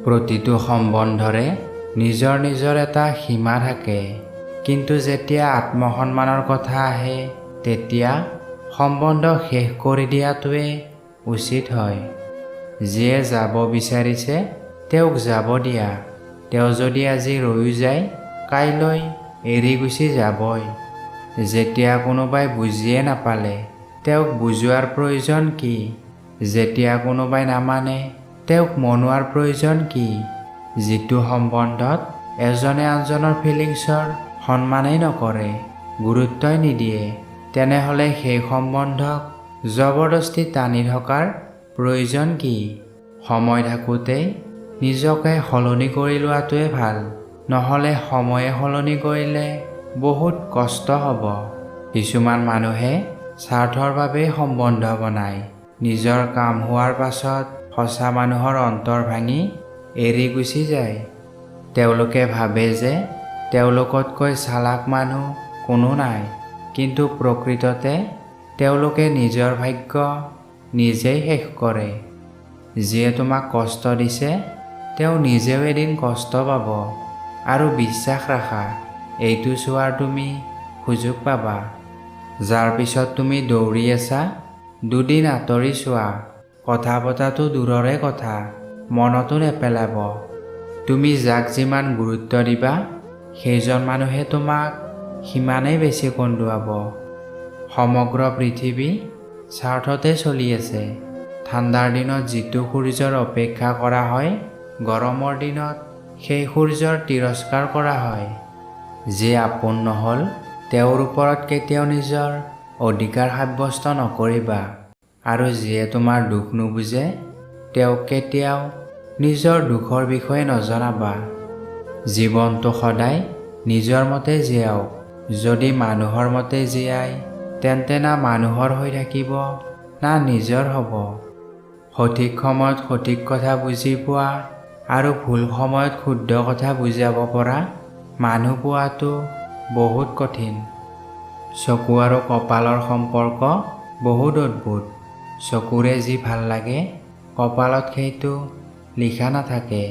প্ৰতিটো সম্বন্ধৰে নিজৰ নিজৰ এটা সীমা থাকে, কিন্তু যেতিয়া আত্মসন্মানৰ কথা আহে তেতিয়া সম্বন্ধ শেষ কৰি দিয়াটোৱে উচিত হয়। যিয়ে যাব বিচাৰিছে তেওঁক যাব দিয়া। তেওঁ যদি আজি ৰৈও যায়, কাইলৈ এৰি গুচি যাবই। যেতিয়া কোনোবাই বুজিয়ে নাপালে, তেওঁক বুজোৱাৰ প্ৰয়োজন কি? যেতিয়া কোনোবাই নামানে, তেওঁক মনোৱাৰ প্ৰয়োজন কি? যিটো সম্বন্ধত এজনে আনজনৰ ফিলিংছৰ সন্মানেই নকৰে, গুৰুত্বই নিদিয়ে, তেনেহ'লে সেই সম্বন্ধক জবৰদস্তি টানি থকাৰ প্ৰয়োজন কি? সময় থাকোঁতেই নিজকে সলনি কৰি লোৱাটোৱে ভাল, নহ'লে সময়ে সলনি কৰিলে বহুত কষ্ট হ'ব। কিছুমান মানুহে স্বাৰ্থৰ বাবেই সম্বন্ধ বনায়। নিজৰ কাম হোৱাৰ পাছত সঁচা মানুহৰ অন্তৰ ভাঙি এৰি গুচি যায়। তেওঁলোকে ভাবে যে তেওঁলোকতকৈ চালাক মানুহ কোনো নাই, কিন্তু প্ৰকৃততে তেওঁলোকে নিজৰ ভাগ্য নিজেই শেষ কৰে। যিয়ে তোমাক কষ্ট দিছে, তেওঁ নিজেও এদিন কষ্ট পাব। আৰু বিশ্বাস ৰাখা, এইটো চোৱাৰ তুমি সুযোগ পাবা। যাৰ পিছত তুমি দৌৰি আছা, দুদিন আঁতৰি চোৱা, কথা পতাটো দূৰৰে কথা, মনতো নেপেলাব। তুমি যাক যিমান গুৰুত্ব দিবা, সেইজন মানুহে তোমাক সিমানেই বেছি কন্দুৱাব। সমগ্ৰ পৃথিৱী স্বাৰ্থতে চলি আছে। ঠাণ্ডাৰ দিনত যিটো সূৰ্যৰ অপেক্ষা কৰা হয়, গৰমৰ দিনত সেই সূৰ্যৰ তিৰস্কাৰ কৰা হয়। যি আপোন নহ'ল, তেওঁৰ ওপৰত কেতিয়াও নিজৰ অধিকাৰ সাব্যস্ত নকৰিবা, আৰু যিয়ে তোমাৰ দুখ নুবুজে, তেওঁক কেতিয়াও নিজৰ দুখৰ বিষয়ে নজনাবা। জীৱনটো সদায় নিজৰ মতে জীয়াওক। যদি মানুহৰ মতে জীয়াই, তেন্তে না মানুহৰ হৈ থাকিব, না নিজৰ হ'ব। সঠিক সময়ত সঠিক কথা বুজি পোৱা আৰু ভুল সময়ত শুদ্ধ কথা বুজাব পৰা মানুহ পোৱাটো বহুত কঠিন। চকু আৰু কপালৰ সম্পৰ্ক বহুত অদ্ভুত। চকুৰে যি ভাল লাগে, কপালত সেইটো লিখা নাথাকে।